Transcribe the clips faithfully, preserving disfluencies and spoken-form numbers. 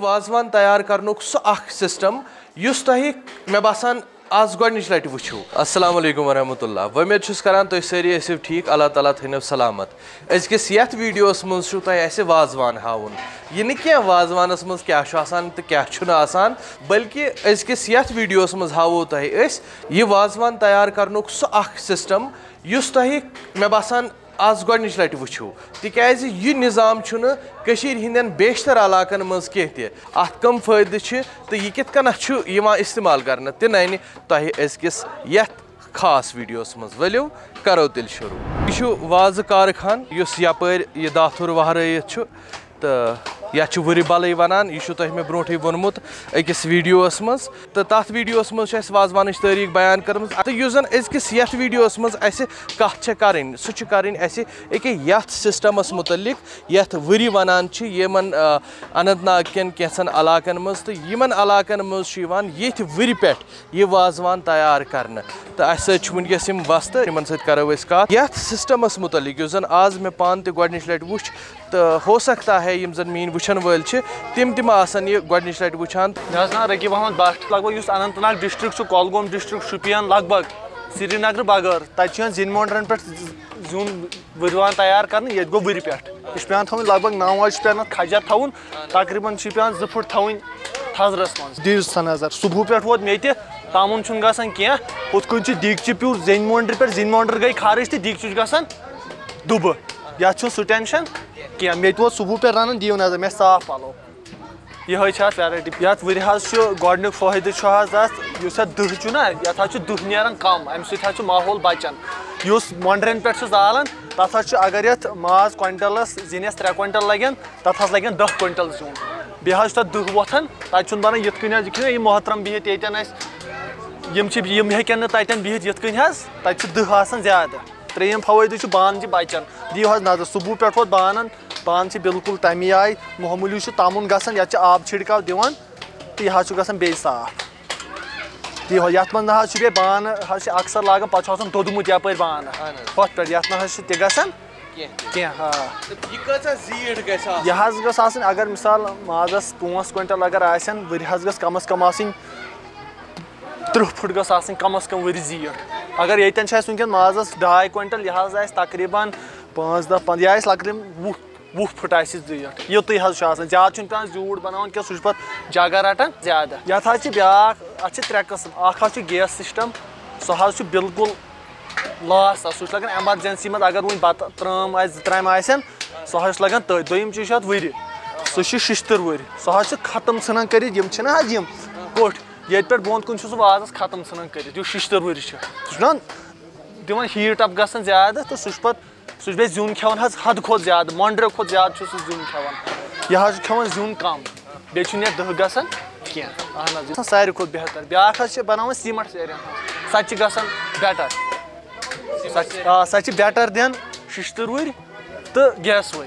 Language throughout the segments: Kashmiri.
وازوان تیار کرنُک سُہ اکھ سسٹم یُس تۄہہِ، مےٚ باسان، آز گۄڈنِچ لٹہِ وٕچھِو۔ السلام علیکم ورحمۃ اللہ۔ وۄمید چھُس کران تُہۍ سٲری ٲسِو ٹھیٖک، اللہ تعالیٰ تھٲینو سلامت۔ أزکِس یتھ ویڈیوس منٛز چھُو تۄہہِ اسہِ وازوان ہاوُن۔ یہِ نہٕ کینٛہہ وازوانس منٛز کیٛاہ چھُ آسان تہٕ کیٛاہ چھُنہٕ آسان، بلکہِ أزکِس یتھ ویڈیوس منٛز ہاوو تۄہہِ أسۍ یہِ وازوان تیار کرنُک سُہ اکھ سسٹم یُس تۄہہِ، مےٚ باسان، آز گۄڈنِچ لٹہِ وٕچھِو، تِکیازِ یہِ نظام چھُنہٕ کٔشیٖرِ ہٕنٛدٮ۪ن بیشتر علاقن منٛز کینٛہہ تہِ۔ اتھ کم فٲیدٕ چھِ تہٕ یہِ کِتھ کٔنتھ چھُ یِوان استعمال کرنہٕ، تہِ ننہِ تۄہہِ أزکِس یتھ خاص ویڈیوس منٛز۔ ؤلِو کرو تیٚلہِ شروع۔ یہِ چھُ وازٕ کارخان یُس یپٲرۍ یہِ داتھُر وہرٲیِتھ چھُ، تہٕ یتھ چھُ وُرِ بلٕے ونان۔ یہِ چھُ تۄہہِ مےٚ برونٛٹھٕے ووٚنمُت أکِس ویڈیوس منٛز، تہٕ تتھ ویڈیوس منٛز چھِ اسہِ وازوانٕچ تٲریٖخ بیان کٔرمٕژ۔ تہٕ یُس زن أزکِس یتھ ویڈیوس منٛز اسہِ کتھ چھےٚ کرٕنۍ، سُہ چھِ کرٕنۍ اسہِ أکیاہ یتھ سسٹمس متعلق، یتھ وُرِ ونان چھِ، یِمن، آ، اننت ناگ کٮ۪ن کینٛژن علاقن منٛز۔ تہٕ یِمن علاقن منٛز چھُ یِوان ییٚتھۍ وُرِ پٮ۪ٹھ یہِ وازوان تیار کرنہٕ۔ تہٕ اسہِ سۭتۍ چھِ وٕنکیٚس یِم وۄستہٕ، یِمن سۭتۍ کرو أسۍ کتھ یتھ سسٹمس متعلق، یُس زن آز مےٚ پانہٕ تہِ گۄڈنِچ لٹہِ وُچھ۔ تہٕ ہو سکتا ہے یِم زن میٲنۍ وٕچھن وٲلۍ چھِ، تِم تہِ ما آسن یہِ گۄڈنِچ لٹہِ وٕچھان۔ مےٚ حظ ناو رقیب احمد بٹ، لگ بگ یُس اننت ناگ ڈسٹرکٹ چھُ، کۄلگوم ڈسٹرکٹ، شُپین، لگ بگ سرینگرٕ بغٲر، تتہِ چھُ یِوان زِنۍ مۄنڈرن پٮ۪ٹھ زیُن وازوان تیار کرنہٕ، ییٚتہِ گوٚو وُرِ پٮ۪ٹھ۔ یہِ چھُ پٮ۪وان تھاوُن لگ بگ نَو آنٛچہِ چھُ پٮ۪وان اَتھ کھجر تھاوُن، تقریٖباً چھُ یہِ پٮ۪وان زٕ فُٹ تھاوٕنۍ تھزرَس منٛز۔ دِیِو سا نظر، صُبحُ پٮ۪ٹھ ووت مےٚ تہِ، تامُن چھُنہٕ گژھان کینٛہہ۔ ہُتھ کٔنۍ چھُ دیٖگچہِ پیوٗر زیٚنۍ مۄنٛڈرِ پٮ۪ٹھ، زیٚنۍ مۄنٛڈٕر گٔے خرٕچ تہٕ دیٖگچہِ چھُ گژھان دُبہٕ۔ یَتھ چھُنہٕ سُہ ٹٮ۪نشَن کینٛہہ۔ مےٚ تہِ ووت صُبحُ پٮ۪ٹھ رَنان، دِیِو نظر، مےٚ چھِ صاف پَلو۔ یِہوٚے چھِ اَتھ ویرایٹی۔ یَتھ وُرِ حظ چھُ گۄڈٕنیُک فٲیدٕ چھُ حظ اَتھ، یُس اَتھ دٕہ چھُ نہ، یَتھ حظ چھُ دٕہ نیران کَم، اَمہِ سۭتۍ حظ چھُ ماحول بَچان۔ یُس مۄنٛڈرٮ۪ن پٮ۪ٹھ چھُ زالان، تَتھ حظ چھُ، اگر یَتھ ماز کویِنٹَلَس زِنِس ترٛےٚ کویِنٹَل لَگن، تَتھ حظ لَگن دَہ کویِنٹَل زیُن۔ بیٚیہِ حظ چھُ تَتھ دٕہ وۄتھان، تَتہِ چھُنہٕ بَنان یِتھ کٔنۍ حظ، یِتھ کٔنۍ یہِ محترم بِہِتھ ییٚتٮ۪ن اَسہِ، یِم چھِ، یِم ہیٚکن نہٕ تَتٮ۪ن بِہِتھ یِتھ کٔنۍ حظ، تَتہِ چھِ دٕہ آسان زیادٕ۔ ترٛیٚیِم فوٲیدٕ چھُ بانہٕ چھِ بَچان۔ دِیِو حظ نظر، صُبحُ پٮ۪ٹھ ووت بانَن، بانہٕ چھِ بالکل تَمی آیہِ، معموٗلی چھُ تَمُن گژھان، یَتھ چھِ آب چھِڑکاو دِوان تہٕ یہِ حظ چھُ گژھان بیٚیہِ صاف۔ دِیِو حظ، یَتھ منٛز نہ حظ چھُ بیٚیہِ بانہٕ حظ چھِ اکثر لاگان، پَتہٕ چھُ آسان دوٚدمُت یَپٲرۍ بانہٕ۔ اَہَن حظ۔ ہۄتھ پٮ۪ٹھ، یَتھ نہ حظ چھِ تہِ گژھان کینٛہہ تہِ۔ کینٛہہ، آ۔ تہٕ یہِ کۭژاہ زیٖٹھ گژھِ آسٕنۍ؟ یہِ حظ گٔژھ آسٕنۍ، اگر مثال مازَس پانٛژھ کویِنٹَل اگر آسن، ؤرِ حظ گٔژھ کم از کم آسٕنۍ تٕرٛہ فُٹ گٔژھ آسٕنۍ کم از کم ؤرِ زیٖٹھ۔ اگر ییٚتٮ۪ن چھِ اَسہِ وٕنکٮ۪ن مازَس ڈاے کویِنٹَل، یہِ حظ آسہِ تقریٖباً پانٛژھ دَہ پنٛداہ، یہِ آسہِ تقریٖباً وُہ، وُہ فُٹ آسہِ یہِ زیٖٹھ۔ یُتُے حظ چھُ آسان، زیادٕ چھُنہٕ پٮ۪وان زیوٗٹھ بَناوُن کینٛہہ، سُہ چھُ پَتہٕ جگہ رَٹان زیادٕ۔ یَتھ حظ چھِ بیٛاکھ، اَتھ چھِ ترٛےٚ قٕسٕم، اَکھ حظ چھُ گیس سِسٹَم، سُہ حظ چھُ بالکل لاس آسان، سُہ چھُ لَگان ایمَرجَنسی منٛز، اگر وٕنہِ بَتہٕ ترٛام آسہِ، زٕ ترٛامہِ آسن، سُہ حظ چھُ لَگان تٔتھۍ۔ دوٚیِم چیٖز چھُ اَتھ وُرِ، سُہ چھُ شِشتٕر وُرِ، سُہ حظ چھُ ختم ژھٕنان کٔرِتھ، یِم چھِنہ حظ یِم کوٚٹھۍ، ییٚتہِ پٮ۪ٹھ بۄن کُن چھُ سُہ وازَس ختم ژھٕنان کٔرِتھ، یُس شِشتٕر وُرِ چھُ، سُہ چھُنہ دِوان ہیٖٹ اَپ گژھان زیادٕ تہٕ سُہ چھُ پَتہٕ، سُہ چھُ بیٚیہِ زیُن کھٮ۪وان حظ حدٕ کھۄتہٕ زیادٕ، مۄنٛڈرِ کھۄتہٕ زیادٕ چھُ سُہ زیُن کھٮ۪وان، یہِ حظ چھُ کھٮ۪وان زیُن کَم، بیٚیہِ چھُنہٕ یَتھ دٕہ گژھان کینٛہہ۔ اَہَن حظ، یہِ چھُ آسان ساروی کھۄتہٕ بہتر۔ بیٛاکھ حظ چھِ بَناوان سیٖمَٹھ سیرٮ۪ن ہٕنٛز، سۄ تہِ چھِ گژھان بیٹر۔ سۄ تہِ، آ، سۄ تہِ چھِ بیٹر دِوان شِشتٕر وُرۍ تہٕ گیس وُرۍ۔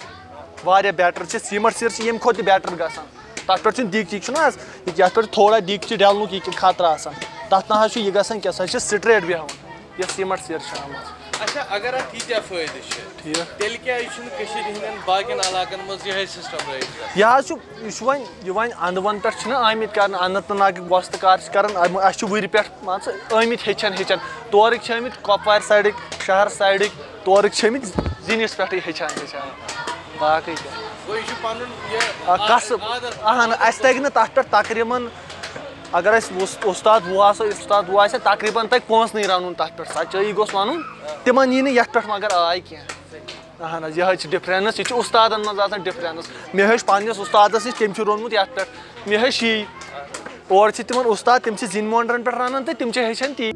واریاہ بیٹر چھِ، سیٖمَٹھ سیٖر چھِ ییٚمہِ کھۄتہٕ تہِ بیٹر گژھان۔ تَتھ پٮ۪ٹھ چھُنہٕ دیٖگچہِ، یہِ چھُنہٕ حظ، یہِ، یَتھ پٮ۪ٹھ چھُ تھوڑا دیٖگچہِ ڈَلنُک یہِ کہِ خطرٕ آسان، تَتھ نہ حظ چھُ یہِ گژھان کینٛہہ، سۄ چھِ سِٹریٹ بیٚہوان، یۄس سیٖمَٹھ سیٖر چھِ آمٕژ۔ اچھا، اگر اتھ ییٖتیٛاہ فٲیدٕ چھِ، ٹھیٖک۔ تیٚلہِ کیٛازِ چھُنہٕ کٔشیٖرِ ہٕنٛدٮ۪ن باقین علاقن منٛز یِہوٚے سسٹم رٲیِج گژھان؟ یہِ حظ چھُ، یہِ چھُ وۄنۍ، یہِ وۄنۍ اَندٕ وَنٛدٕ پٮ۪ٹھ چھِنہ آمٕتۍ کرنہٕ، اننت ناگٕکۍ وۄستہٕ کار چھِ کران، اَمہِ، اَسہِ چھُ وُرِ پٮ۪ٹھ، مان ژٕ، آمٕتۍ ہیٚچھان ہیٚچھان۔ تورٕکۍ چھِ آمٕتۍ کۄپوارِ سایڈٕکۍ، شہر سایڈٕکۍ، تورٕکۍ چھِ آمٕتۍ زِنِس پٮ۪ٹھٕے ہیٚچھان ہیٚچھان۔ باقٕے کیٛاہ۔ گوٚو یہِ چھُ پنُن یہِ آ، عادت، کسب۔ عادت۔ اہن، اَسہِ تَگہِ نہٕ تَتھ پٮ۪ٹھ تقریٖباً، اگر اَسہِ وُس-، اُستاد وُہ آسو، اُستاد وُہ آسہِ، تقریٖباً تَگہِ پانٛژنٕے رَنُن تَتھ پٮ۪ٹھ۔ سَچٲیی گوٚژھ وَنُن، تِمَن یی نہٕ یَتھ پٮ۪ٹھ مگر آے کینٛہہ۔ اہن حظ، یِہوٚے چھِ ڈِفرَنٕس، یہِ چھِ اُستادَن منٛز آسان ڈِفرَنٕس۔ مےٚ ہیوٚچھ پنٛنِس اُستادَس نِش، تٔمۍ چھُ روٚنمُت یَتھ پٮ۪ٹھ، مےٚ ہیوٚچھ یی۔ اورٕ چھِ تِمَن اُستاد، تِم چھِ زِنۍ مۄنٛڈرَن پٮ۪ٹھ رَنان تہٕ تِم چھِ ہیٚچھان تی۔